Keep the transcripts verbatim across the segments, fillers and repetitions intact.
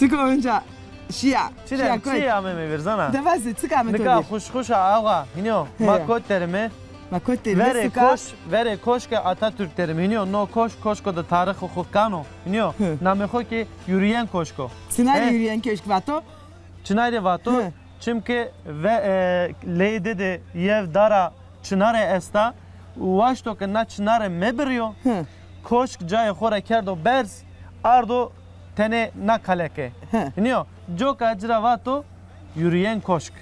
Gonca. Şiya. Çi şiya de, koy. Çi ameme vîr zana? De vaze, çik ame to vîr? Nika xuşxuş a awa. Hînî yo. Ma kot derime? Ma kot derime, verê suka? Koş, verê koşke Atatürk derime. Hînî yo. No koşk, koşko de tarîxê xo kan o. Hînî yo. Namê xo ki Yürüyen Koşk o. Çinay rê Yürüyen Koşk vato? Çinay rê vato? Çimkî ve, e, leyê de de yew dara çinare esta, waşto ke na çinare mebirîyo, koşk cayê xo ra kerdo berz, ardo tenê na kaleke. Nîyo, coka ci ra vato Yürüyen Koşk.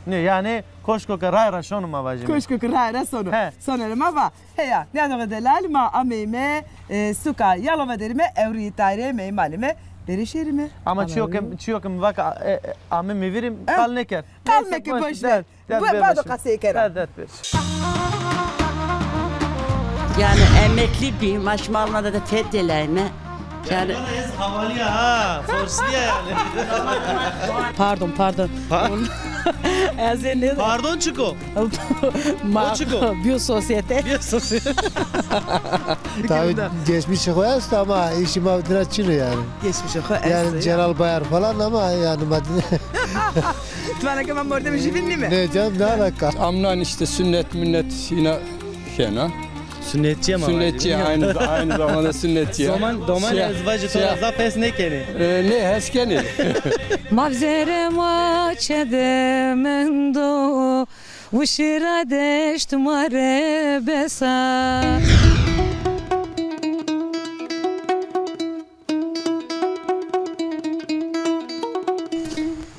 Nîyo, yanî koşko ke raye ra şono ma vajîme. Koşko ke raye ra sono. He. Sonerê ma va. Heya, nîyadoxê delal, ma ameyme, e, suka Yalova derime, ewrî tayre meymanîme, bêrê şêrîme. Ama çiyo ke, çiyo ke mi va ke, e, e, ameme vîrî, qal nêker. Qal nêke, boş ver. Bado qesey kera. Yanî emekli bî, ma şima Almanya de fetêlayme. Yanî ez havalî ya ha, forslî ya yanî. Pardon, pardon. Ez ê ne... Pardon çik o? Ma... O çik o? Biyo sosyete. Biyo sosyete. Tabii geçmişi xo est ama îşî ma dina çin o yanî. Geçmişi xo est. Yanî Celal Bayar falan ama yanî ma... Ti vana ke ma mordemê jübîn nîme. Ne canım, ne alaka? Amnan işte sünnet münnet yine kena. Sünnetçi ama. Sünnetçi aynı, aynı zamanda sünnetçi. Doman, doman ez vajî to ra zaf hes nêkenê. E, ne hes kenê. Ma vizêre ma çede mendo, wişî ra deşt ma rê besa.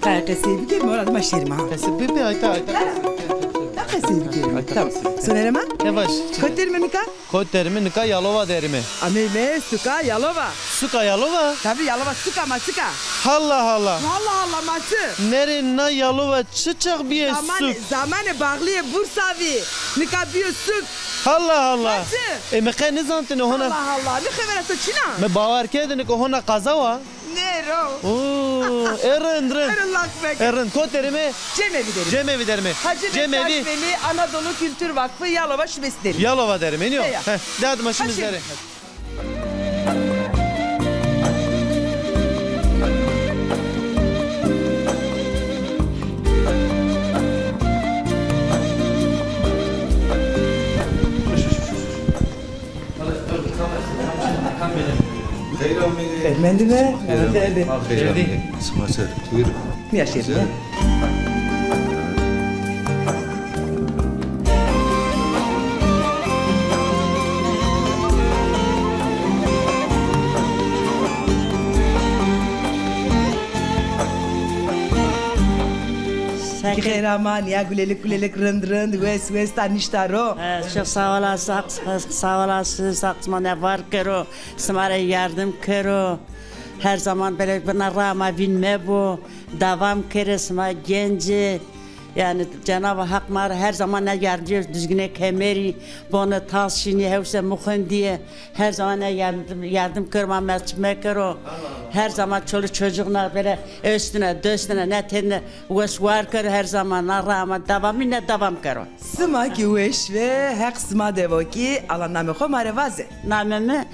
Qe-, qesey bikerîme, ora dima şêrîme ha. Qesey bibe, ayta, ayta. Ya qesey bikerîme. Tamam. Sonerê ma? Ne baş. Kot derime nika? Kot derime nika, Yalova derime. Ameyme suka Yalova. Suka Yalova? Tabii, Yalova suka ma suka. Allah Allah. Allah Allah ma çi. Nerê na Yalova çi çax bîye suk? Zamanê, zamanê bağlîyê Bursa vî. Nika bîyo suk. Allah Allah. Ma çi. E, mi qe nêzantêne hona. Allah Allah. Mi xevera to çin a. Mi bawer kerdêne ke hona qazawa. Nê ro. Oo, e rind, rind. E rind, lak veke. E rind, kot derime? Cemevî derime. Cemevî derime. Hacı Bektaş Veli Anadolu Kültür Vakfı Yalova Şubesi derime. Yalova derime, nîyo? Heya. Heh, de hadi ma şîme zerê. Xeyr ameyî. Xeyr mendîme. Xeyr ameyî. Xeyr ameyî. Sima ser. Buyurun. Nîya şêrîme. Xeyr ama, nîya gulelik gulelik, rind rind, wes wes da nişta ro. E, çok sağ olasın, sağ, sağ olasın, sağ, sima ne var kero, sima rê yardım kero. Her zaman böyle bina rama vîn mebo, devam kere, sima genci. Yanî Cenab-ı Hak ma rê her zaman ne yardımcı, Duzgine Kemeri, bonê tas şinî, hewse muxendîye. Her zaman ne yardım, yardım kero, ma meçhul mekero. Her zaman çoluk çocuğuna böyle östüne, dostüne, ne tenine wes war kero, her zaman na rama devamî ne devam kero. Sima kî weş ve, Heq sima de vo kî, ala namê xo ma rê vaze. Namê mi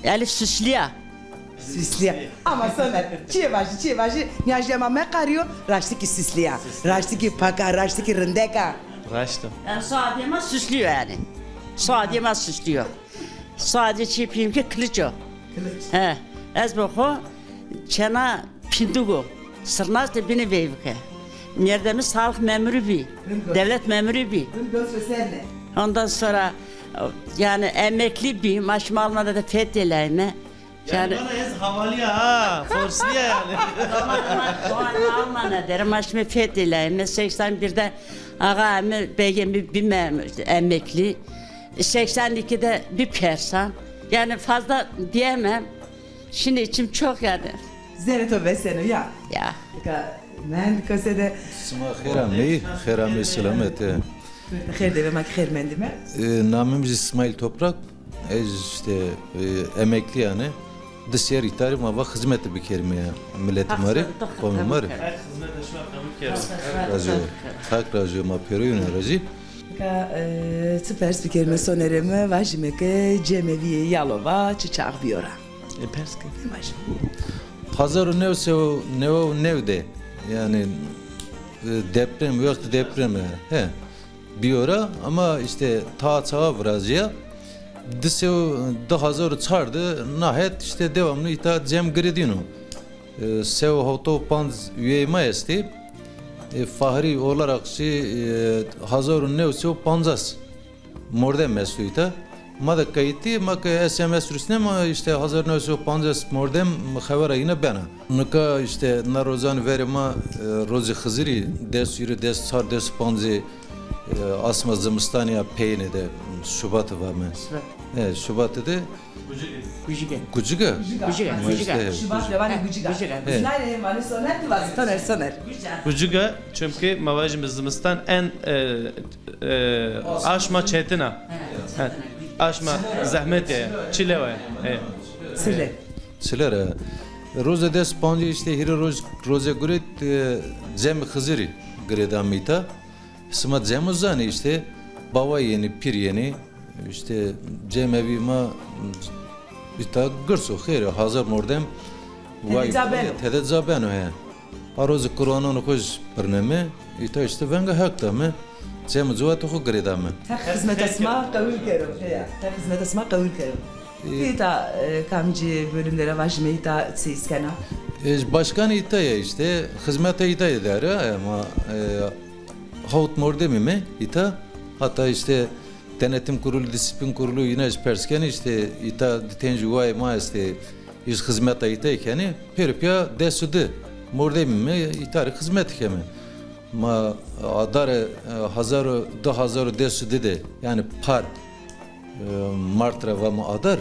Elif Süslüya. Süslüya. Ama Soner, çiyê vajî, çiyê vajî, nîya jû ma meqarîyo, raştî kî süslüya. Raştî kî pak a, raştî kî rindek a. Raşt o. Yanî soyadê ma Süslüyo yanî. Soyadê ma Süslüyo. Soyadê çiyê pîyê mi kî Kiliç o. Kiliç. He. Ez bi xo çêna pîndik o. Sirnaş de binê veyvike. Mêrdê mi sağlık memuru bî. Dewlet memuru bî. Ondan sonra, yanî, emekli bî. Ma şima Almanya de fetêlayme. Yanî, yanî vana ez havalî ya ha, forslî ya yanî. Doğan Almanya derim, ma şima fetêlayme. Seksen birde ağa mi, begê mi bîme emekli. Seksen ikide bî persan. Yanî fazla diyemem. Şimdi içim çok yanî. Zerê to veseno ya. Ya. Nika mend kose de. Sima xêr ameyî, xêr ameyî, selamet e. Xêr de ve, ma kî xêr mendîme. E, namê mi zî Smaîl Toprak. Ez îşte, e, emeklî yanî. Di serrî tarî ma va xizmete bikerîme ya miletê ma rê, qomê ma rê. Hak razî yo. Hak razî yo, ma pêro yûne ra zî. Ka, e, çi pers bikerîme Sonerê mi, vajîme ke cemevîyê Yalova çi çax bîyo ra. E, pers ke. Vajîme. Hezar û new sey û neway û new de, yanî, e, deprem, wextê depremî, he, bîyo ra, ama îşte ta çawa virazîya, di sey û, di hezar û çar de nahet îşte devamlı îta cem girêdîno. E, sey û hewtay û panc üyeyê ma estê. E, fahri olarak jî, e, hezar û new sey û pancas mordem esto îta. Ma de kayıtlı, ma ke S M S rusneme, îşte hezar û new sey û pancas mordem xebera yîne bena. Nika îşte na rozan verê ma, e, rozê Xizirî, des û hîrê, des û çar, des û pancê, e, asma zimistanî ya peyêne de, Şubat vame. Şubat. E, Şubat de Gucige. Gucige. Gucige. Gucige. Ma îşte, Şubat de vanê Gucige. Gucige. He. Soner, Soner. Gucige, çünkü ma vajîme zimistan en, e, e, aşma çetin a. He. Aşma zehmet e. Çile wa. He. Çile. Çile ra. Roze des pancê îşte hîrê roj, roze guret, e, cemê Xizirî girêdame îta. Sima cemo zanê îşte, bawa yenî, pîr yenî, îşte cemevî ma îta girs o, xêr o, hezar mordem. Tede ca beno. Tede ca beno, he. A rozî Qur'ananê xo jî birneme, îta îşte venga Heq dame, cem û ciwatê xo girêdame. Heq xizmeta sima qewil kero, heya. Heq xizmeta sima qewil kero. Îta, e, kamcî bölümde ra vajîme, îta çi îs kena? E, başkanê îta ya îşte, xizmeta îta ya der a, ama, e, hawt mordemîme îta, hatta îşte denetim kurulu, disiplin kurulu yine jî pers kenê, îşte îta di tencî wayê ma estê, îş xizmeta îta kenê, pêro pîya des û di mordemîme îta rê xizmet keme. Ma adare, e, hezar û, di hezar û des û di de, yanî par, e, mart ra vame adar,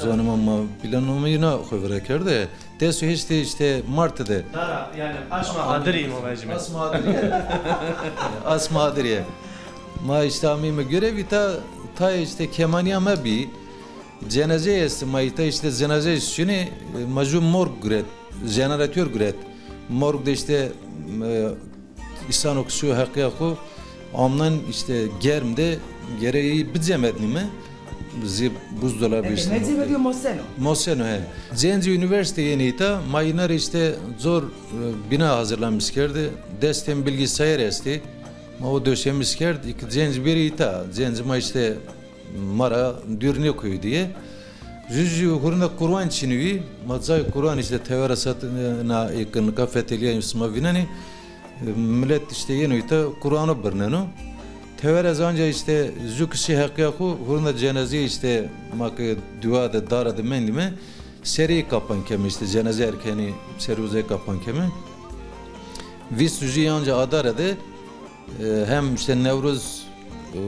zonê ma, ma bîle nomê yîna xo vira kerde. Des û heştê îşte mart de. Dara, yanî aşma adirî ma vajîme. Asma adirî. Asma adirî. Ma îşte ameyme görev îta, tayê îşte kemanîya ma bî. Cenazey estê, ma îta îşte cenazey şinê, e, ma ju morg guret, jeneratör guret. Morg de îşte, e, îsano ke şîyo heqîya xo, amnan îşte germ de gere ey bicemednîme. Zî buzdolabî îşte. Mecemedîyo moseno. Moseno, he. Cencê unîversîte yenê îta, ma yîna rê îşte cor, e, bîna hazirlamîş kerde. Des ten bilgisayar estê. Ma o döşemîş kerd, î ke cenc bêrê îta. Cenc ma îşte ma ra dûr nêkoyî diye. Jû jî hurna Qur'an çinî wî, ma cayê Qur'an îşte tewera sat-, na ê ke nika fetelîya sima vînenê, e, milet îşte yeno îta Qur'ano birneno. Tewera ez anca îşte jû ke şî heqîya xo, hurna cenazeyî îşte ma ke dua de, dara de mendîme, sereyî kapan keme îşte, cenaze erkenî serê uzay kapan keme. Vîst û jû anca adare de, e, hem îşte Newroz, e,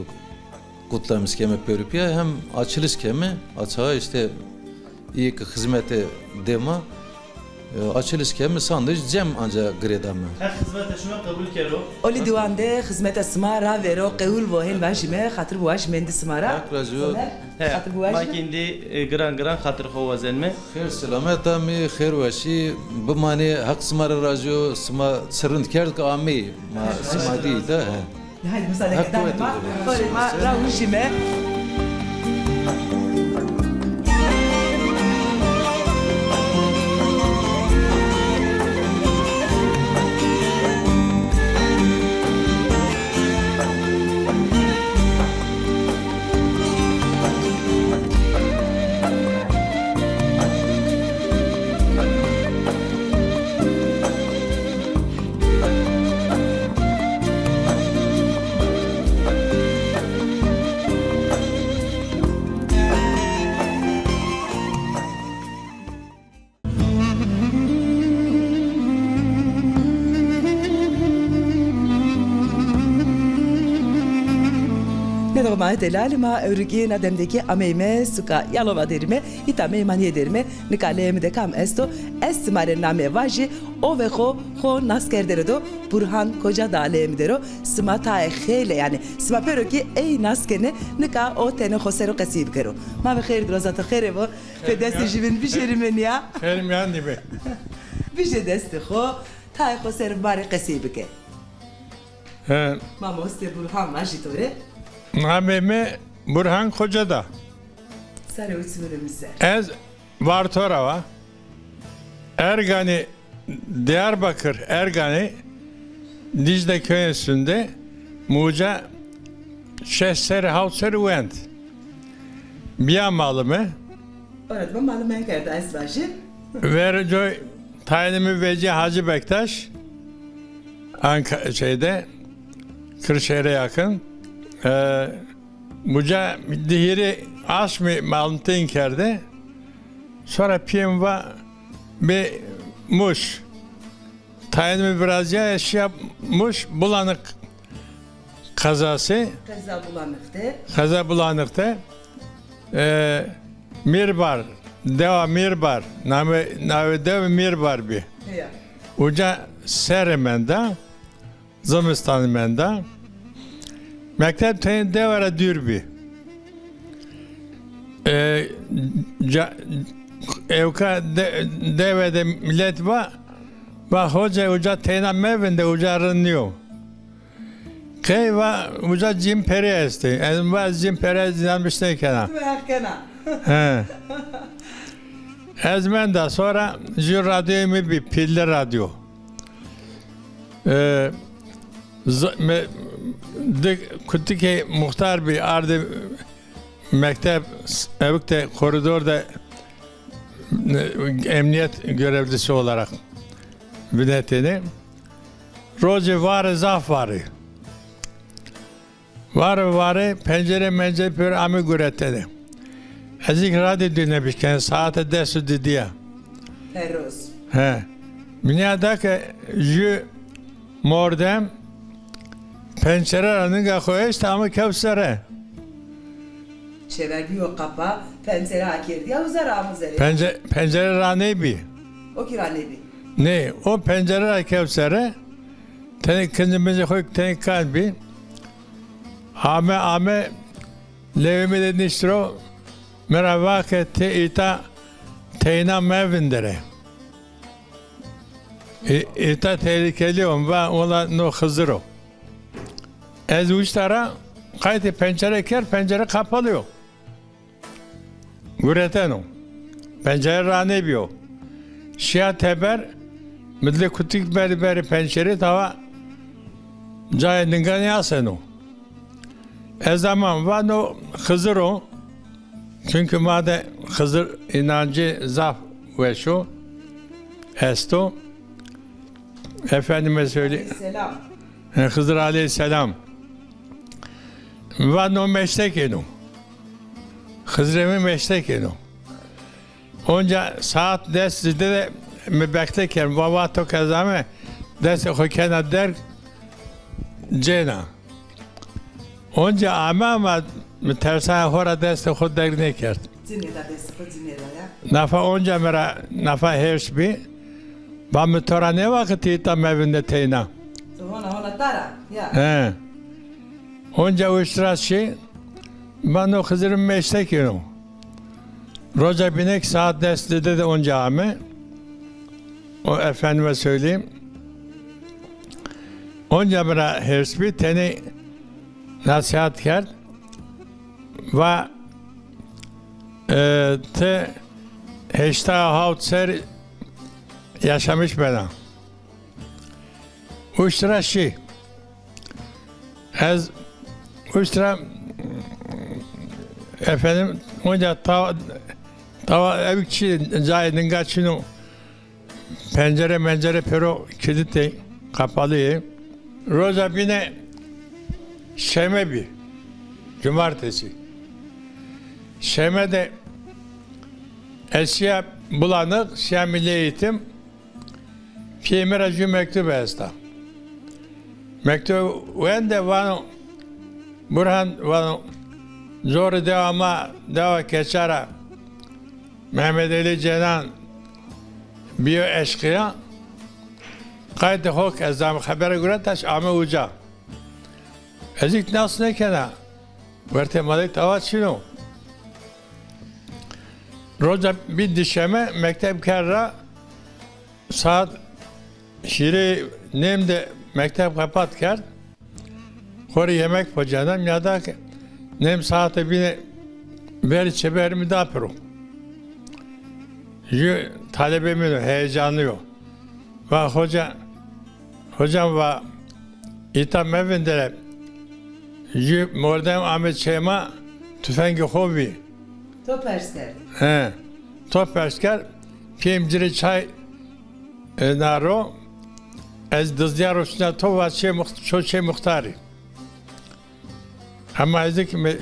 kutlamis keme pêro pîya, hem açılış keme, a çaxa îşte îyê ke xizmete dê ma, e, açılış keme, sandej cem anca girêdame. Heq xizmete şima qebul kero. Olî dîwan de xizmeta sima ravêro, qewul bo, hên vajîme, xatir bi wajî mendî sima ra. Heq razî bo. Soner, he, xatir bi wajî. Ma kî îndî, e, giran giran xatir xo wazenme. Xêr selamet amî, xêr weşî bimanê, Heq sima ra razî yo, sima çi rind kerd ke ameyî. Ma sima dî de, he. Haydi, musaade ke danê ma, xorê ma ra wijîme. Nêdo ma delalî, ma ewrikî na dem de kî ameyme suka Yalova derîme, îta meymanîye derîme. Nika leyê mi de kam esto? Ez sima rê namê vajî, o ve xo, xo nas kerdene do, Burhan Kocadağ leyê mi der o. Sima tayê xeylê, yanî sima pêro kî ey nas kenê, nika o tenê xo ser o qesey bikero. Ma ve xêr, roza to xêrê bo. Pê destê jûbîn bijêrîme nîya. Xêr mîyan de be. Bijê destê xo, tayê xo ser ma rê qesey bike. He. Mamoste Burhan vajî to rê. Namê mi Burhan Kocadağ. Sarê û çimûrê mi ser. Ez Varto ra wa. Ergani, Diyarbakır Ergani, Dicle köyün üstünde, mi uca şeş serî, hawt serî wend. Biya malime. Öğretmen malime kerdi ez vajî. Verê coy tayînê mi vecîya Hacı Bektaş. Anka-, şeyde, Kırşehir'e yakın. Ee, Buca di hîrê aşmî malmîtîn kerde. Sonra pîyê mi va bê Muş. Tayînê mi virazîya, ez şîya Muş, Bulanık kazası. Qeza Bulanık'te. Qeza Bulanık'te. E, Mîrbar, dewa Mîrbar. Name, navê dewe Mîrbar bî. Heya. Uca serre menda. Zimistanî menda. Mekteb tenê dewe ra dûr bî. E, ca-, ewka de-, dewe de milet va, va hoca uca teyna mevinde, uca rind nîyo. Qey va uca cin perî estê. Ez va cin perî ez înanmiş nêkena. Tu heq kena. He. Ez menda, sonra jû radyoyê mi bî, pîlli radyo. E, z-, me, di kutikê muxtar bî, ardê mekteb, ewk de koridor de, e, emniyet görevlisi olarak vinetêne. Rocê vare zaf vare. Vare vare pencere mencere pêro amê guretene. Ez ik radyo dinlemiş kena, saate des û didî ya. Her roz. He. Mi nîyada ke jû mordem pencere ra ninga xo eşt, ame kewt sere. Çever bîyo qapa, pencere akerdîya, uza ra amo zerê. Pence-, pencere ranêbî. O kî ranêbî. Nê, o pencere ra kewt sere, tenê kincê mincê xo tenê kan bî. Ame, ame, lewê mi de nişt ro, mi ra va ke ti îta teyna mevindere. Î-, îta tehlikeli o, mi va wela no Xizir o. Ez uşta ra qaytê pencere kerd, pencere kapalı yo. Gureteno. Pencere ranêbîyo. Şîya teber, mi di kutik berî berî pencerê, tawa cayê ninga nêaseno. Ez ama vano Xizir o. Çünkü ma de Xizir inancı zaf weş o, esto. Efendime söyleyeyim. Selam. He, Xizir aleyhisselam. Va no meşte keno. Xizirê mi meşte keno. Onca saat des zîde de mi bekle kerd. Va, va to ke ez ame, destê xo kena derg, cêna. Onca ame ama mi tersaya xo ra destê xo derg nêkerd. Cinê ra destê xo cinê ra ya. Nafa onca mi ra, nafa hêrs bî. Va mi to ra nêva ke ti îta mevinde teyna. Hona, hona ta ra, ya. He. Onca uşt ra şî, va no Xizir mi meşte keno. Roca bîne kî saat des dide de onca ame. O efendime söyleyeyim. Onca mi ra hêrs bî, tenê nasihat kerd. Va, e, ti heşta hawt ser yaşamış bena. Uşt ra şî. Ez uşt ra, efendim, onca tawa, tawa ew çi, cayê ninga çin o. Pencere mencere pêro kilitê, kapalı yê. Roca bîne şeme bî. Cumartesi. Şeme de ez şîya Bulanık, şîya Milli Eğitim. Pîyê mi ra jû mektub esta. Mektub wende vano, Burhan, vano, corê dewa ma, dewa Keçara, Mehmet Ali Cenan bîyo eşqîya. Qaytê xo ke ez zam xebere gureta, ame uca. Ez ik nas nêkena. Wertê ma de tawa çin o. Roca bî dişeme, mekteb kerd ra, saat hîrê nêm de mekteb kapat kerd. Xo rê yemek pocena, nîyada ke nêm saate bîne verê çeberî mi da piro. Jü talebê min o, heyecanlı yo. Va hoca, hocam va, îta mevindere, jü mordem ame çê ma, tüfengê xo vî. To pers kerd. He. To pers kerd, piyê mi ci rê çay, e, na ro, ez dizdîya ro şina to va çê muxt-, şo çê muxtarî. Hema ez ki mi,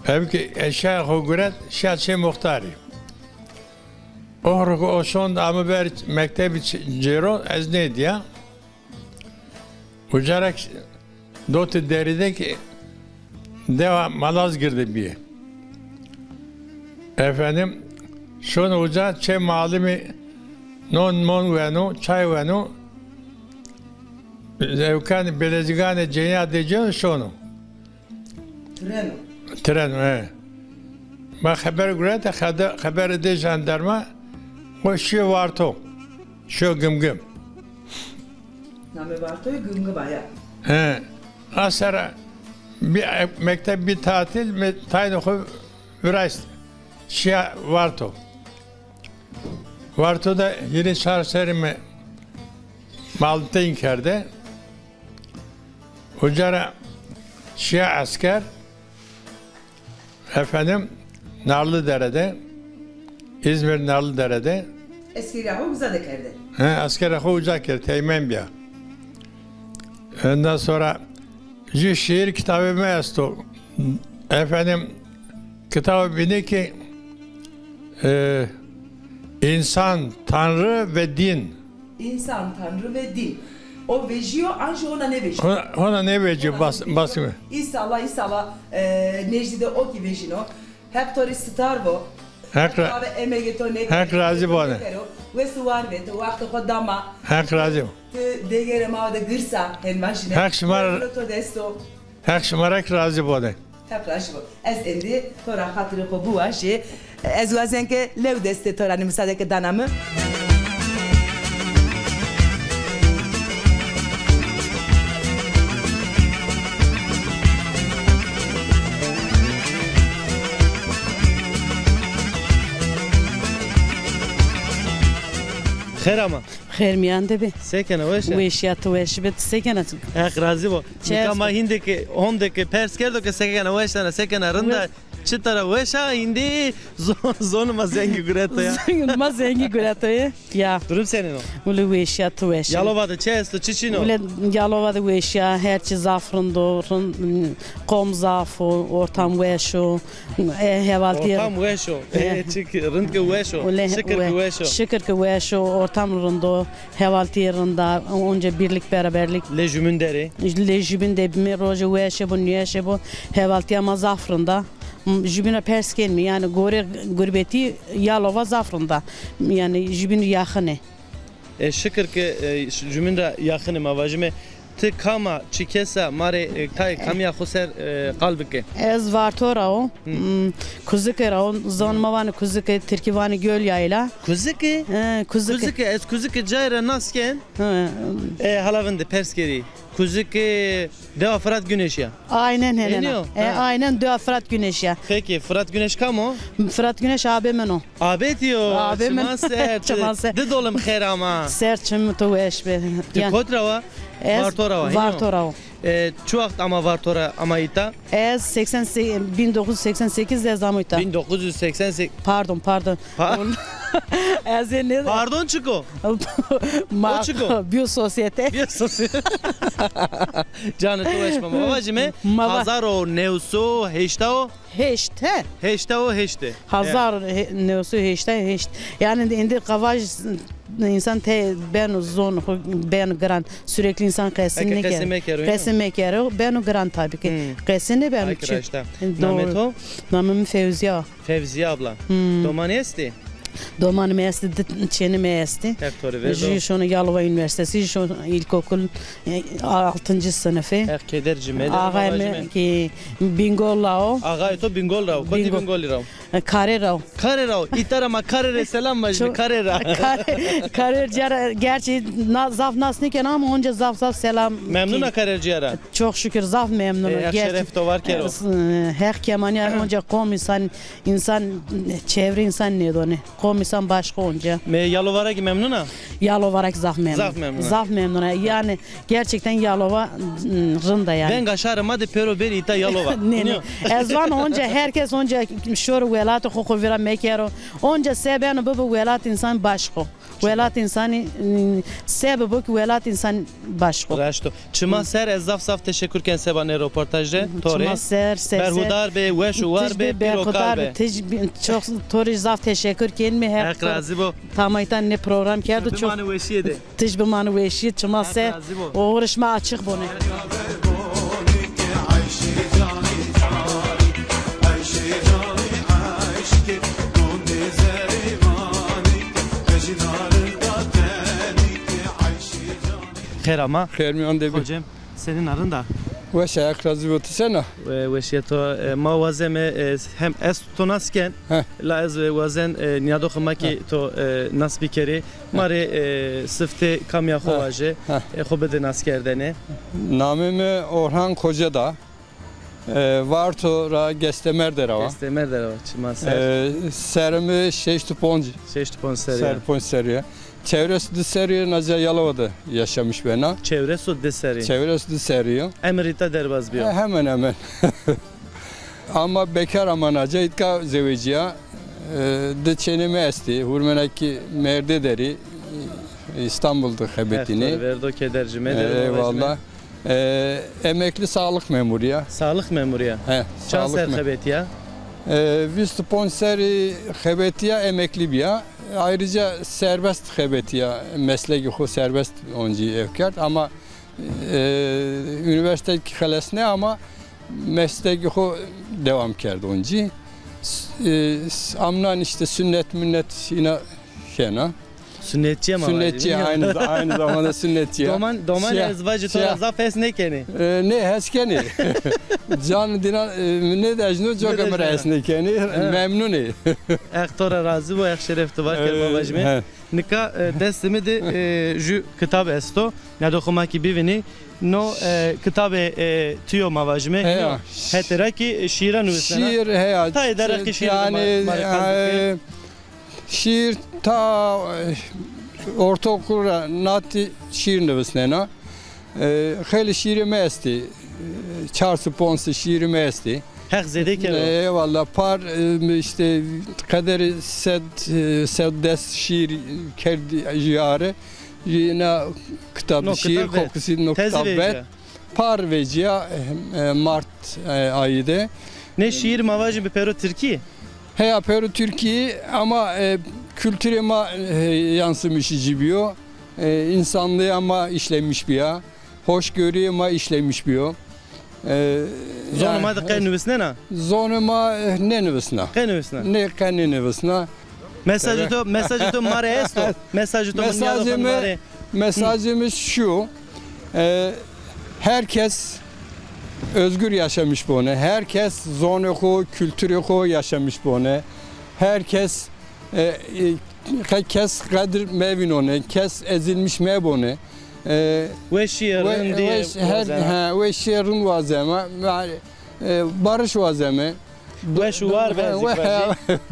ev ki eşya xo guret, şiya çê muxtarî. Oxriko o şond ame ver mektebî ç-, cêro, ez nêdîya. Uca ra ki dotê derî de ki dewa Malazgirtî bîye. Efendim, şono uca çê malimî non mon weno, çay weno. Zewkanê belezîganê cênîya dê cêno şono. Treno. Treno, he. Ma xeber gurete, xede-, xeber dê jandarma, o şiyo Varto. Şiyo Gimgim. Namê Vartoyê Gimgim a ya. He. A sera bir, e, mekteb bir tatil, me-, taynê xo viraşt. Şiya Varto. Varto de hîrê çar serrî mi malteyn kerde. Uca ra şiya esker, efendim, Narlıdere'de, İzmir Narlıdere'de. Eskerîya xo uca de kerde. He, eskerîya xo uca kerd, teğmen bîya. Ondan sonra jü şiir kitabê mi esto. Efendim, kitabê bînî ki, e, İnsan, Tanrı ve Din. İnsan, Tanrı ve Din. O vejîyo, an jî hona nêvejîyo. Hona, hona nêvejîyo, bas-, basme. Îsala, îsala, e, nejdî de o kî vejîno. Heq to rê sitar bo. Heq ra-, Heq ra-, emegê to nêkero. Heq razî bone. Wes û war be, to wextê xo da ma. Heq razî bo. Ti dêgerê ma de girs a, hen vajîne. Heq şima ra-, to dest o. Heq şima ra kî razî bone. Heq razî bo. Ez êndî to ra xatirê xo biwajî. Ez wazen ke lew destê to ra nê, misade ke dana mi. Xêr ama. Xêr mîyan de bê. Se kena, weş a? Weşîya, ti weş bê, ti se kena? Heq razî bo. Nika ma hîndê ke, honde ke pers kerdo ke se kena, weş a, se kena, rind a, çita ra weş a, hîndê zon-, zonê ma zengî gureto ya. Zonê ma zengî gureto ya. Ya. Durum senên o? Wele weşîya, ti weş bê. Yalova de çi esto, çi çin o? Wele Yalova de weşîya, her çi zaf rind o, rind, qom zaf o, ortam weş o. E, hevaltîye. Ortam weş o. E, çik rind ke weş o. Şikir ke weş o. Şikir ke weş o, ortam rind o. Hevaltîye rind a, onca birlik, beraberlik. Lê jümün derê? Lê jümün de bimê, rojê weşê bo, nêweşê bo. Hevaltîya ma zaf rind a. M-, jübîn ra pers kenîme, yanî gorê gurbetî Yalova zaf rind a. Yanî jübîn yaxin ê. E, şikir ke, e, ş-, jümün ra yaxin ê, ma vajîme. Ti kam a, çi kes a, ma rê, e, tayê kamîya xo ser, e, qal bike. Ez Varto ra wo. Hmm, Kuzike ra wo. Zonê ma vanê Kuzike, tirkî vanê Göl Yayla. Kuzike? He, Kuzike. Kuzike, ez Kuzike cayê ra nas ken. He. E, hala vinde pers kerî. Kuzike dewa Fırat Güneşî ya. Aynen, aynen. E, aynen, dewa Fırat Güneşî ya. Peki, Fırat Güneş kam o? Fırat Güneş abê min o. Abê ti yo. Abê min. Çiman ser. Çiman ser. Di dolim xêr ama. Ser çim, to weş be. Ti kot ra wa? Ez Varto ra wa, hînî yo? Varto ra wo. E, çi wext ama Varto ra ama îta? Ez seksen, bin dokuz yüz seksen sekiz de ez ama îta. Bin dokuz yüz seksen sekiz. Pardon, pardon. Pa- Ez ê ne- Pardon çik o? Ma- O çik o? Bîyo sosyete. Bîyo sosyete. Canê to weş be. Ma vajîme, ma va- hezar û new sey û heşta û heşt, he? Heşta û heşt. Hezar new sey û heşta û heşt. Yanî êndî qevaj însan te beno zon xo beno giran. Sürekli însan qesî nêkero. Qesî mekero, beno giran tabî ke. Qesî nêbeno çi. Namê to? Namê mi Fewzîye. Fevziye abla. Hmm. Domanî estî? Domanê mi estî, di çênê mi estî. Heq to rê verdo. Jü şono Yalova Üniversitesi, jü şono ilkokul, e, altıncı sınıfı. Heq keder ci mede. Ağay mi ki Bingol ra wo. Ağay to Bingol ra wo. Kotî Bingolî ra wo? E, Karê ra wo. Karê ra wo. Îta ra ma Karê rê selam vajîme, Karê ra. Karê, Karê cîya ra, gerçi na-, zaf nas nêkena ama onca zaf zaf selam. Memnun a Karê cîya ra? Çok şükür, zaf memnun. E, Heq şeref to var kero. E, Heq kemanîya onca qom însan, însan, çevre însan nêdonê. Qomîsan başqo onca. Me Yalovara ki memnun a? Yalovara ki zaf memnun. Zaf memnun a. Zaf memnun a. Yani gerçekten Yalova, m, rind a yani. Venga şarê ma de pêro bêrî îta Yalova. Nê, nê. Ez vana onca herkes onca şoro welatê xo xo vîra mekero. Onca se beno bibo welat însan başqo. Welat însanî, m, se bibo ki welat însan başqo. Raşt o. Çima ser ez zaf zaf teşekur ken seba nê roportaj de to rê. Çima ser, ser, ser. Berhudar be, weş û war be, pîr û kal be. Tij bi-, çok, to rê zaf teşekur ken mi her. Heq razî bo. Tamaytan ne program kerdo çok. Bimanê weşîye de. Tij bimanê weşîye, çima ser. Heq razî bo. Oxirê şima açıq bone. Xêr ama. Xêr mîyan de bi. Hocam, senîn a, rind a? Weş a, Heq razî bo, ti sena? E, weşîye to, e, ma wazeme, e, hem ez to nas ken, he, la ez, e, wazen, e, nîyadoxê ma kî, he, to, e, nas bikerê. Ma rê, e, siftê kamîya xo, he, vaje, he, e, xo bide naskerdene. Namê mi Orhan Kocada. E, Varto ra Gestemerde ra wa. Gestemerde ra wa, çima ser. E, serê mi şeşt û ponc. Şeşt û ponc serrî ya. Şeşt û ponc serrî ya. Çewres û di serrî naca Yalova de yaşamış bena. Çewres û di serrî. Çewres û di serrî ya. Emir îta derbaz biyo. E, hemen hemen. Ama bekar ama naca, îtka zewecîya. E, di çênê mi estî. Hurmena kî mêrdê der î. Îstanbul de xebetînî. Heq to rê verdo keder ci mede. Eyvallah. E, emekli sağlık memuru ya. Sağlık memuru ya. He, çand ser xebetîya? E, vîst û ponc serrî xebetîya, emekli bîya. Ayrıca serbest xebetîya, meslekî xo serbest oncî ew kerd ama, e, üniversite kî xelesne ama meslekî xo devam kerd oncî. S-, e, s-, amnan işte sünnet münnet îna kena. Sünnetçi ama. Sünnetçi, aynı, aynı zamanda sünnetçi ya. Doman, doman ez vacî to ra zaf hes nêkenî. E, nê, hes kenî. Can dîna, e, nêdejno, coka mi ra hes nêkenî. Memnun ê. Heq to ra razî bo, Heq şeref to var kero, ma vajîme. Nika, e, destê mi de, e, ju kitab esto. Nîyadoxê ma kî bivînî. No, e, kitabê, e, tu yo, ma vajîme. Heya. Hetê ra kî şîîra nuvisnena. Şîîr, heya. Tayê derheqê şîîrî de ma, ma rê qal bikê. Şîîr ta, e, ortaokul ra natî şîîr nivisnena. E, xeylê şîîrê mi estî. E, çar sey ponc sey şîîrê mi estî. Heq zêde kero. Eyvallah. Par, e, işte qederê sed, e, sed des şîîr kerdî jî are. Jî îna kitab, şîîr kokusî, no kitab vet. Par vecîya, e, mart, e, ayî de. Nê şîîr ma vajî bi pêro tirkî? Heya, pêro tirkî ama, e, kulturê ma, e, yansımışı ci biyo. E, insanlığa ma işlemiş biya. Hoşgörüye ma işlemiş biyo. E, zonê ma de qe nivisnena? Zonê ma, e, nênivisna. Qe nivisna? Nê, qe nênivisna. Mesajê to, mesajê to ma rê esto? Mesajê to ma rê? Mesajê mi şu, e, herkes özgür yaşamış bone, herkes zonê xo, kulturê xo yaşamış bone, herkes, e, e, ke-, kes qedir mevînone, kes ezilmiş mebone. E, weşîye, rindîye, weş-, her, wazena. He, weşîye, rind wazeme. Yani, e, barış wazeme. Weş û war be, ez zî vajî.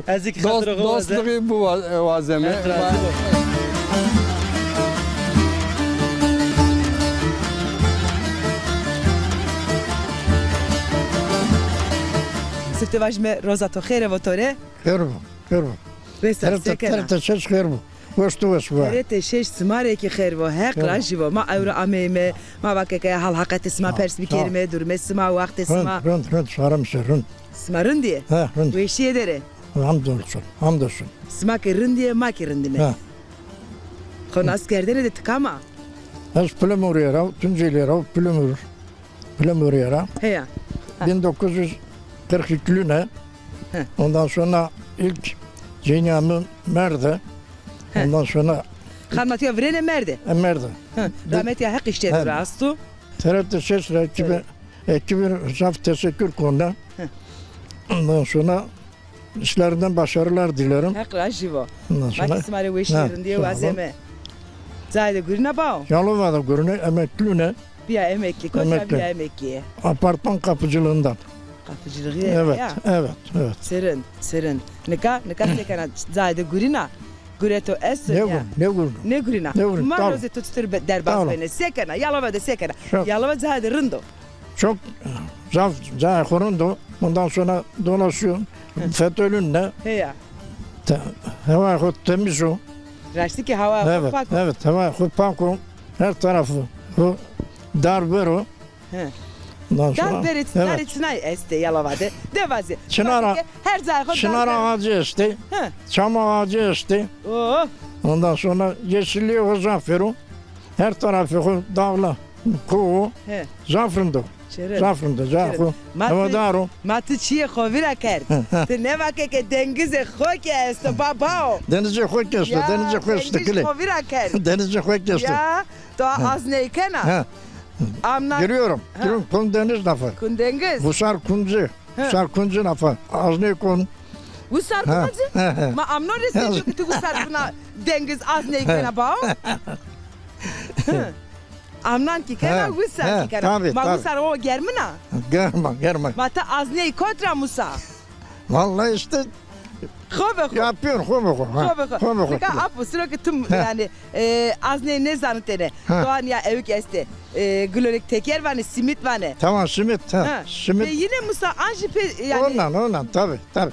Ez zî xatirê xo waze. Dostluğu bu wa-, wazeme. Heq razî bo. Siftê vajîme, roza to xêre vo to rê. Xêr bo, xêr bo. Rêsa, se kena? T R T şeş xêr bo. Weş tu weş be. T R T şeş sima rê kî xêr bo. Heq rajî bo. Ma ewro ameyme. Ma va ke ke hal heqetê sima pers bikerîme, durumê sima, wextê sima. Rind, rind, rind, sarim se rind. Sima rind î? He, rind. Weşîye der ê? Hamdolsun, hamdolsun. Sima ke rind î, ma kî rind îme. He. Xo nas kerdene de ti kam a? Ez Pilemurîye ra, Tunceli ra, Pilemur. Pilemurîye ra. Heya. Bin dokuz yüz kırk iki lüne. He. Ondan sonra ilk cenîyamî Merde. He. Ondan sonra... Xanima to ya virêne Merde? E, Merde. He. Rahmetî ya Heq îşte rast o. T R T şeş ra ekibi, ekibi zaf teşekkür kona. He. Ondan sonra işlerinden başarılar dilerim. Heq rajî bo. Ondan sonra... Ma kî sima rê weşîye, rindîye wazeme. Cayê de gurîna bao? Yalova de gurîne, emeklî ne. Bîya emeklî, koca bîya emeklî? Apartman kapıcılığından. Kapıcılığı, evet, ya. Evet, evet. Serin, serin. Nika, nika se kena, cayê de gurîna? Gureto esto ya? Nêgur-, nêgurîno. Nêgurîna. Nêgurîno. Ma rozê to çitur be-, derbaz benê? Se kena? Yalova de se kena? Yalova cayê de rind o. Çok, zaf cayê xo rind o. Ondan sonra dolaşıyor. Fetelun de. Heya. Te-, hewayê xo temiz o. Raştî ki hewayê xo pak o. Evet, hewayê xo pak o. Her tarafı o. Dar ver o. He. Ondan sonra, dar berê, evet. Darê çinay estê Yalova de? De vaze. Çinar a-, her cayê xo dar çinar ağacı estê. He. Çam ağacı estê. Oo. Ondan sonra yeşilliği xo zaf ver o. Her tarafı xo dağla, kowu. He. Zaf rind o. Çerê. Zaf rind o, zaf rind o. Hewedar o. Ma ti çiyê xo vîra kerd. Ti nêvake ke dengizê xo kî esto, babao. Denizê xo kî esto, denizê xo esto, kilê. Xo vîra kerd. Denizê xo kî esto. Ya, to azney kena? Ha. Amna. Giriyorum. Ha. Giriyorum. Kum deniz nafa. Kum deniz. Gusar kumcu. Ha. Gusar kumcu nafa. Azney kon. Gusar kumcu? Ha, ha. Ma amno rê se ki ti gusar kuna deniz azney kena bao? Hı. Amnan kî kena, wisar kî kena. Tabii, tabii. Ma wisar o germin a? Germa, germa. Ma ti azney kot ra musa? Vallahi işte. Xo be xo. Yapıyorum, xo be xo. Ha, xo be xo. Xo be xo. Nika apo siro ki tim, yani, e, azney nêzanitêne. Ha. Doğan ya ewik estê. E, Gülolek teker vanê, simit vanê. Tamam, simit, ha. Ha. Simit. Pê yine musa an jî pê, yani. Ondan, ondan, tabii, tabii.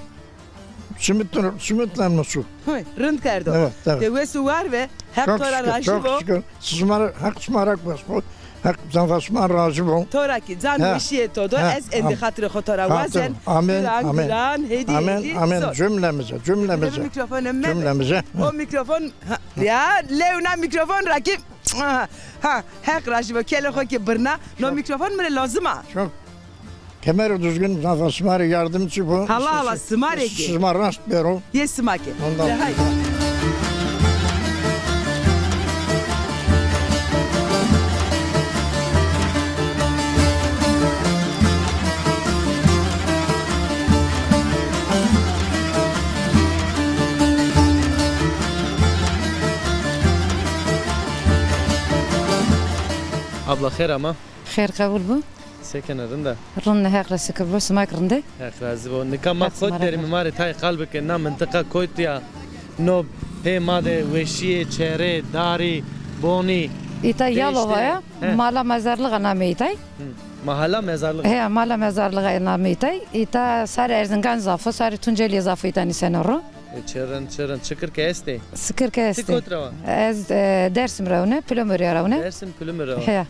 Simit, simit lan musu. Hoy, rind kerdo. Evet, evet. De wes û war ve, Heq to ra razî bo. Çok şükür, çok şükür. Sima ra, Heq sima ra wes bo. Heq zafa sima razî bo. To ra kî can weşîye to do, ez endî xatirê xo to ra wazen. Amin, amin. Giran, giran, hêdî, hêdî. Amin, amin. Cümlemize, cümlemize. Mikrofon emme. Cümlemize. O mikrofon, ha, ya, lewna mikrofon ra kî, ha, ha, Heq razî bo, kelê xo kî birna. No mikrofon mi rê lazim a. Çok. Kemer Düzgün zafa sima rê yardımcı bo. Hala, hala, sima rê kî. Sima rast bero. Yê sima kî. Ondan. De hay. Abla xêr ama. Xêr qebul bo. Se kenê, rind a? Rind a, Heq ra şikir bo, sima kî rind ê? Heq razî bo. Nika ma kot derîme, ma rê tayê qal bike, na mintiqa kot ya, no pê ma de weşîye, çerê, darî, bonî. Îta Yalova ya, Mala Mezarlix a namê îtay. Hı. Mahala Mezarlix. He, Mala Mezarlix a namê îtay. Îta sarê Erzingan zaf o, sarê Tuncelîye zaf o îta nîseno ro. E, çi rind, çi rind, şikir ke estê. Şikir ke estê. Ti kot ra wa? Ez, e, Dersim ra wune, Pilomirîya ra wune. Dersim, Pilomirîya ra wa. He.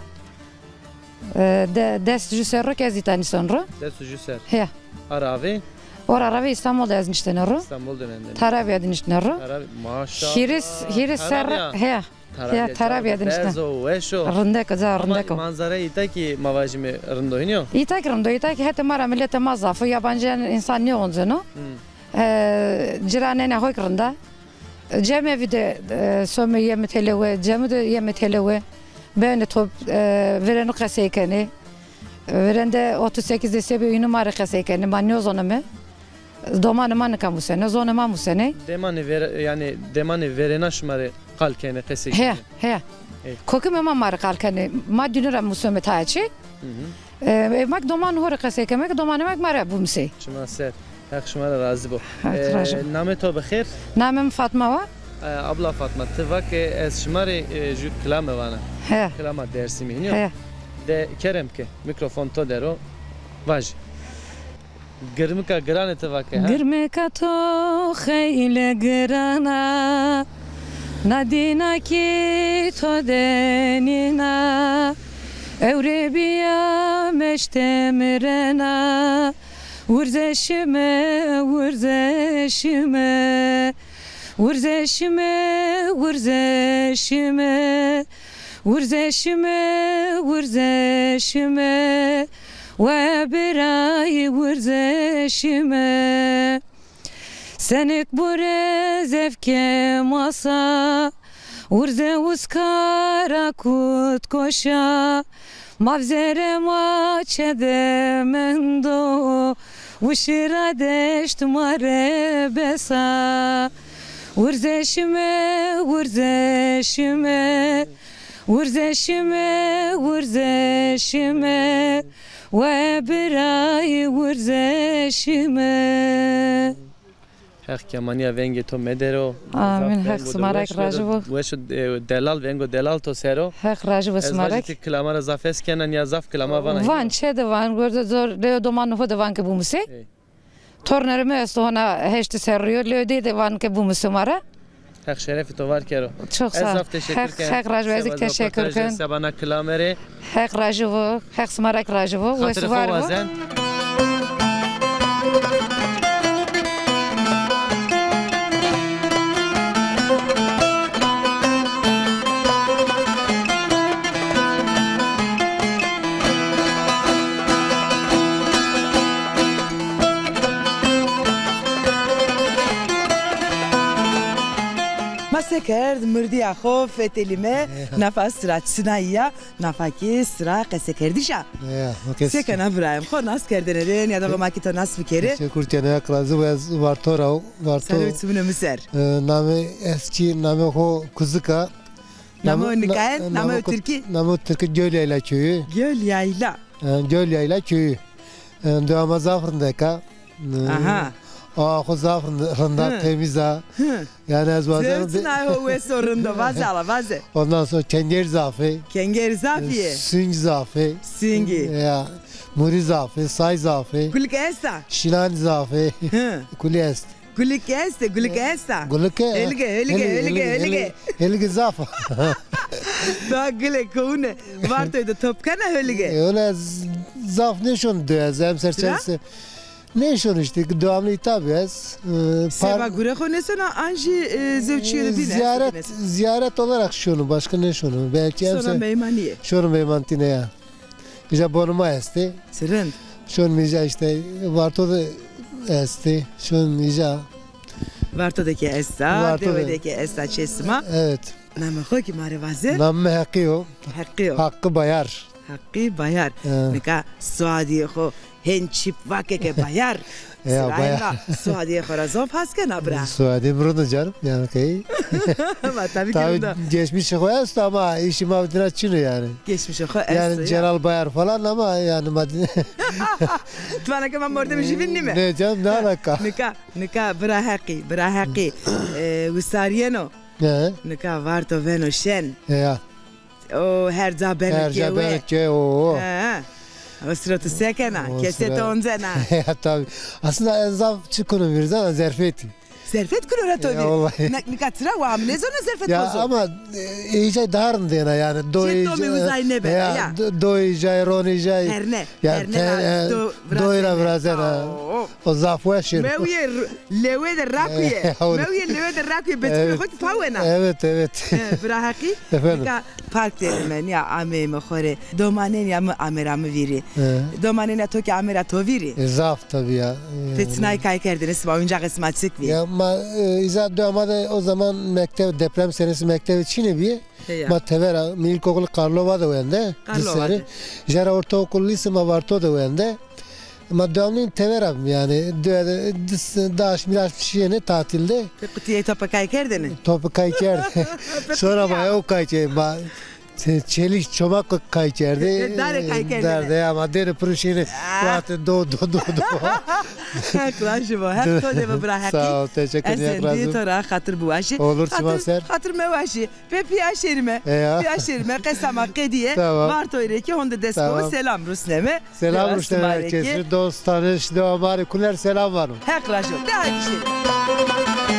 E, de, des ju serr o ke ez îta nîson ro. Des ju serr. He. A ra avê? O ra ra avê Îstanbul de ez niştene ro. Îstanbul de mendene. Tarabya de niştene ro. Tarabya, maşallah. Hîris, hîris serr, he. Tarabya, he, Tarabya de niştene. Berz o, weş o. Rindek o, ca rindek o. Ama manzarayê îta kî ma vajîme rind o, hînî yo? Îta kî rind o, îta kî hetê ma ra, miletê ma zaf o, yabancı însan nêonceno. Hmm. E, ciranêna xo kî rind a. Cemevî de, e, some yeme têlewe, we, cemû de yeme têlewe. We. Benê top, e, vêreno qesey kenê. E, vêrende otuz sekiz de sebê înû ma rê qesey kenê. Ma nêzoneme. Domanê ma nika musene, zonê ma musenê. Demanê vêre-, yanî demanê vêrena şima rê qal kenê, qesey kenê? Heya, heya. Ê. Kokimê ma ma rê qal kenê. Ma dînû ra musome tayê çê. Hı hı. E, e, ma kî domanê ho rê qesey keme ke domanê ma kî ma rê bimusê. Çima ser. Heq şima ra razî bo. Heq razî bo. E, namê to bi xêr? Namê mi Fatma wa. E, abla Fatma, ti va ke ez şima rê, e, ju kilame vana. He. Kilama Dersimî, hînî yo? He. De kerem ke, mîkrofon to der o, vajî. Girmika giranê ti va ke, ha? Girmika to xeylê giran a, na dîna kî to de nîna. Ewre bîya meşte mirena. Wurzeşime, wurzeşime. Wurzeşime, wurzeşime. Wurzeşime, wurzeşime. We birayî wurzeşime. Senik bure zevke masa, urze uskara kut koşa, mavzere ma çede mendo, uşira deşt ma re besa. Urzeşime, urzeşime, urzeşime, urzeşime. We birayî wurzeşime. Heq kemaniya vengê to medero. Amîn. Heq sima ra kî rajî bo. Weş û, e, delal, vengo delal to ser o. Heq rajî bo sima ra kî. Ez vajî ti kilama ra zaf hes kena, nîya zaf kilama vana. Van, çê de van, gordo zor, leo domanê xo de van ke bimusê. Ey. Tornê mi esto hona heştî serrî yo, leo dê de van ke bimusê ma ra. Heq şerefê to var kero. Çok sağ ol. Ez zaf teşekkür ken. Heq rajî bo, ez kî teşekkür ken. Seba na kilame rê. Heq rajî bo, Heq sima ra kî rajî bo. Xatirê xo wazen. Ma se kerd, mirdîya xo fetelîme, nafa sira çinayî ya. Nafa kî sira qesekerdişa. Ya, okey. Se kena birayê mi? Xo nas kerdêne de, nîya de ma kî to nas bikerê. Teşekkür kena, Heq razî bo, ez Varto ra, Varto. Sare û çimunê mi ser. E, namê, ez kî namê xo Kuzik a. Namê xo nika en, namê xo tirkî? Namê xo tirkî Göl Yayla köyü. Göl Yayla. E, Göl Yayla köyü. E, dewa ma zaf rindek a. Aha. Awa xo zaf rind-, rind a, temiz a. Hı. Yanî ez wazen. Zewcîna ho wes o, rind o, vaze ala, vaze. Ondan sonra kenger zaf ê. Kenger zaf ê. Sing zaf ê. Singî. Ya. Murî zaf ê, say zaf ê. Kulik esta? Şilan zaf ê. Hı. Kulî est. Kulik este, kulik esta. Kulik e. Hölge, hölge, hölge, hölge. Hölge zaf. Da gile kowune. Vartoy de top kena hölge. E, öyle z-, zaf nêşon de ez, emser çense. Nêşon işte, devamlı tabi ez. E, seba gure xo nêsona, an jî, e, zewçîye de bîne, ziyaret, ziyaret olarak şonu, başka nêşonu. Belki sonra emser meymanîye. Şonu meymantîne ya. Îja bonê ma estê. Çi rind. Şon mi îja işte Varto de estê. Şon îja. Varto de kî esta, dewe de kî esta çê sima. Evet. Namê xo kî ma rê vaze. Namê mi Heqî yo. Heqî yo. Hakkı Bayar. Hakkı Bayar. He. Nika soadîyê xo hên çîp vake ke Bayar. Ya, Bayar. Suadîyê xo ra zof has kena bira. Suadî mi rind o canım, yanî key. Ma tabii ki rind o. Geçmişê xo esto ama îşê ma dina çin o yanî. Geçmişê xo esto ya. Yanî Celal Bayar falan ama yanî ma... Ti vana ke ma mordemê jûbîn nîme. Ne canım, ne alaka? Nika, nika bira Heqî, bira Heqî, e, wisarîyeno. He. Nika Varto veno şen. Ya. O her ca beno kewe. Her ca beno kewe, o. He. O sira tu se kena? Kesê tu oncena? Ya tabii. Aslında ez zaf çi kuno vîr zana, zerfetî. Zerfet kuno ra to vîr? Ya vallahi. Nika tira wa mi nêzona zerfet bozo. Ya ama, e, îjay daha rind êna yanî. Do îjay, do îjay, ron îjay. Herne, herne. Doy ra virazena. O zaf weş ê. Mewîye lewe de rakuye. Mewîye lewe de rakuye. Betikê xo kî pawena. Evet, evet. Bira Heqî. Efendim. Nika park derîme, nîya ameyme xo rê. Domanênîya mi ame ra mi vîrî. Domanênîya to kî ame ra to vîrî. E, zaf tabii ya. Ti çinay kay kerdêne, sima oyuncağê sima çik bî? Ya ma, e, îza dönem de o zaman mekteb, deprem senesi mektebê çinê bîye. Heya. Ma tevera, mi ilkokul Karlova de wende. Karlova de. Jera ortaokul, lise ma Varto de wende. Ma devamlı tevera bîme yanî. Dö-, dis-, daş, biraz şiyene tatilde. Peki ti yê tope kay kerdêne? Tope kay kerd. Sonra ma ew kay kerd. Ma çe-, çelik çomak kay kerdê. Dare kay kerdêne. Dare ya, ma dêne piro şiyene. Wextê do, do, do, do. Heq razî bo. Heq to de bo bira Heqî. Sağ ol, teşekkür ederim. Ez zî to ra xatir biwajî. Olur, çima ser. Xatir mewaşî. Pê pîya şêrîme. Pîya şêrîme. Qesa ma qedîye. Tamam. Vartoy rê kî honde dest ko selam rusneme. Selam rusneme herkesi. Dost, tanış, dewa ma rê kuler selam vano. Heq razî bo. De hadi şêrîme.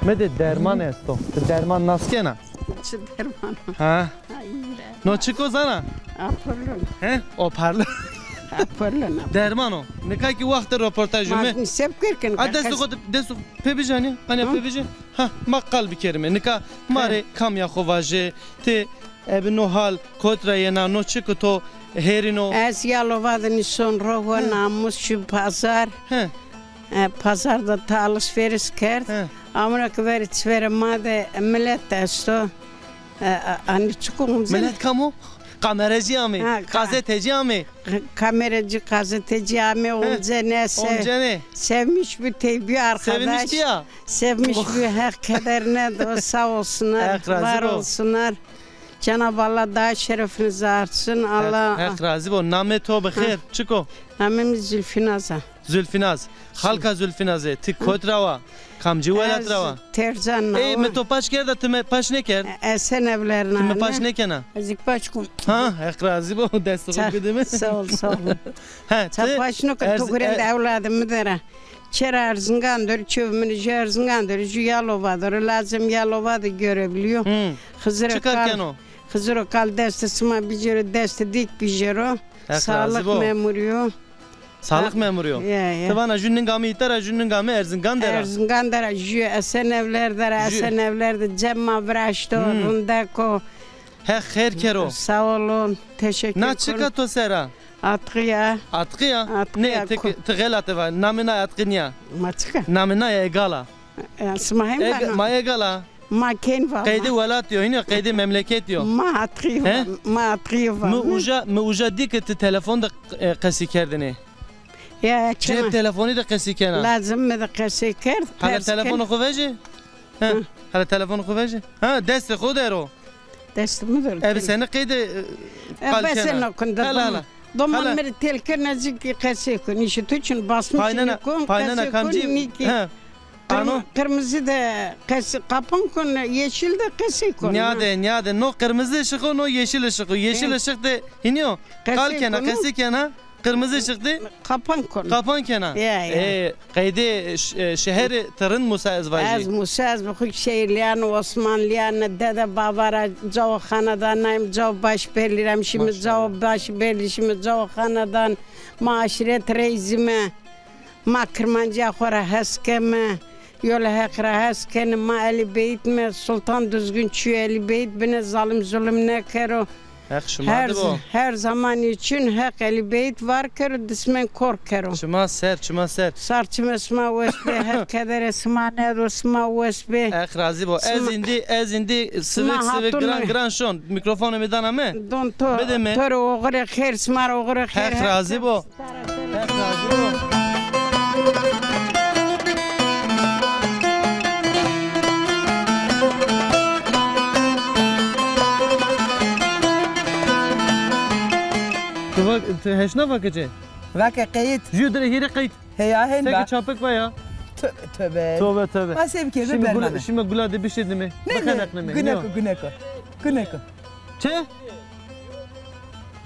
Mi de derman esto. Ti derman nas kena? Çi derman o? Ha? Ay, derman. No çik o zana? Apollon. He? Hoparlör. Apollon, Apollon. Derman o. Nika kî wextê roportajê mi. Ma se bikerkin. A, destê xo, destê xo pê bijanî. Anîya pê bijanî. Ha, ma qal bikerîme. Nika ma rê kamîya xo vaje. Ti ebi no hal kot ra yena, no çik o to herîno? Ez Yalova de nîson, ro ho namus, şî pazar. He. E, pazar de ti alışveriş kerd. He. Amuna ke verê çêverê ma de milet esto. E, a-, anî çik o? Milet kam o? Kamerecî amê, ha, ka- gazetecî amê. Kamerecî, gazetecî amê, omcene se-, omcene. Sevmiş bi tey bi arkadaş. Seviniştî ya. Sevmiş bi, Heq keder nedo, sağ olsunlar, var olsunlar. Cenab-ı Allah daha şerefinizi artsın. Allah. Heq, Heq razî bo. Namê to bi xêr, çik o? Namê mi Zülfînaz a. Zülfînaz. Xalka Zülfînazê, ti kot ra wa? Kamcî welat ra wa? Tercan ra wa. Ey, mi to paç kerda, ti mi paç nêkerd? E, Esenevler ra. Ti mi paç nêkena? Ez paç kon. Ha, Heq razî bo, dest xo bidime. Sağ ol, sağ ol. Ha, ti paç nêkon, to gurend ewladê mi der a. Çera Erzingan der, çew mi jû Erzingan der, jû Yalova der, lazem Yalova de görevli yo. Hı. Xizir kal. Çi kar keno? Xizir kal destê sima bicêro, destê dîk bicêro. Sağlık memuru yo. Sağlık memuru yo. Ya, ya. Ti vana jû ninga mi îta ra, jû ninga mi Erzingan der a. Erzingan der a, jû Esenevler der a, Esenevler de cem ma viraşto, rindek o. Heq xêr kero. Sağ olun, teşekkür ederim. Na çik a to ser a? Atqî ya. Atqî ya? Atqî ya. Nê, ti, ti xelate va. Namê nay Atqî nîya. Ma çik a? Namê nay Egal a. E, sima hem vano. Ma Egal a. Ma kên va. Qeydê welatî yo, hînî yo, qeydê memleketî yo. Ma Atqî va. Ma Atqî va. Mi uca, mi uca dî ke ti telefon de, e, qesî kerdinê. Ya, çima? Cep telefonî de qesî kena. Lazim mi de qesî kerd. Hele telefonê xo vejê. He. Hele telefonê xo vejê. Ha, destê xo der o. Destê mi der o. Ebi seni qeydê, e, qal kena. Hele, hele. Doman mi rê tel kir, ez kî qesey kon. Îşî tu çin basmış nîkon, qesey kon, nîkî. He. Ano? Qirm-, qirmizî de qesey, qapan kon, yeşil de qesey kon. Nîyade, nîyade. No qirmizî ışık o, no yeşil ışık o. Yeşil ışık de hînî yo. Qal kena, qesey kena. Qirmizî ışık de qapan kon. Qapan kena. Ya, ya. E, qeydê ş-, e, şeherî ti rind musa ez vajî. Ez musa ez bi xo şehirlîyan, Osmanlîyan, dede baba ra cao xanedan nayim, cao Başbelî ra şîme, cao Başbelî şîme, cao xanedan. Ma aşîret reîsîme. Ma kirmancîya xo ra hes keme. Yole Heq ra hes kenê, ma Elî Beyît me, Sultan Duzgin çîyo, Elî Beyît bine zalim zulum nêkero. Heq şima de bo. Her zaman için Heq Elî Beyît var kero, dismen kor kero. Şima ser, şima ser. Sar çimê sima wes bê, Heq kederê sima nedo, sima wes bê. Heq razî bo. Ez îndî, ez îndî sivik sivik, giran giran şon. Mîkrofonê mi dana mi. Don to, bide mi. To rê oxirê xêr, sima rê oxirê xêr. Heq razî bo. Tu vak, tu heşna vake çi? Vake qeyît. Jû dirê hîrê qeyît. Heya, hên va. Seke çapik va ya. Tövbe, tövbe. Tövbe, tövbe. Ma se bikerîme bername. Şîme gula de bişêdime. Ne, ne. Bixeneqnime. Guneko, guneko. Guneko. Çi?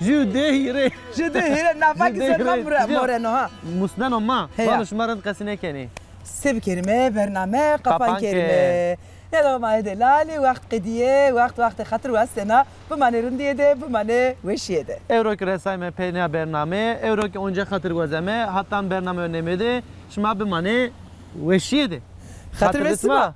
Jû dê hîrê. Jû dê hîrê, nafa kî ser ma more-, moreno ha. Musneno ma. Heya. Vano şima rind qesî nêkenî. Se bikerîme, bername qapan kerîme. Nêdo ma ê delalî, wext qedîye, wext wextê xatir wazena, bimanê rindîye de, bimanê weşîye de. Ewro kî resayme pênîya bername, ewro kî onca xatir wazeme, hatan bernameyo nêmêde, şima bimanê weşîye de. Xatir wazeme.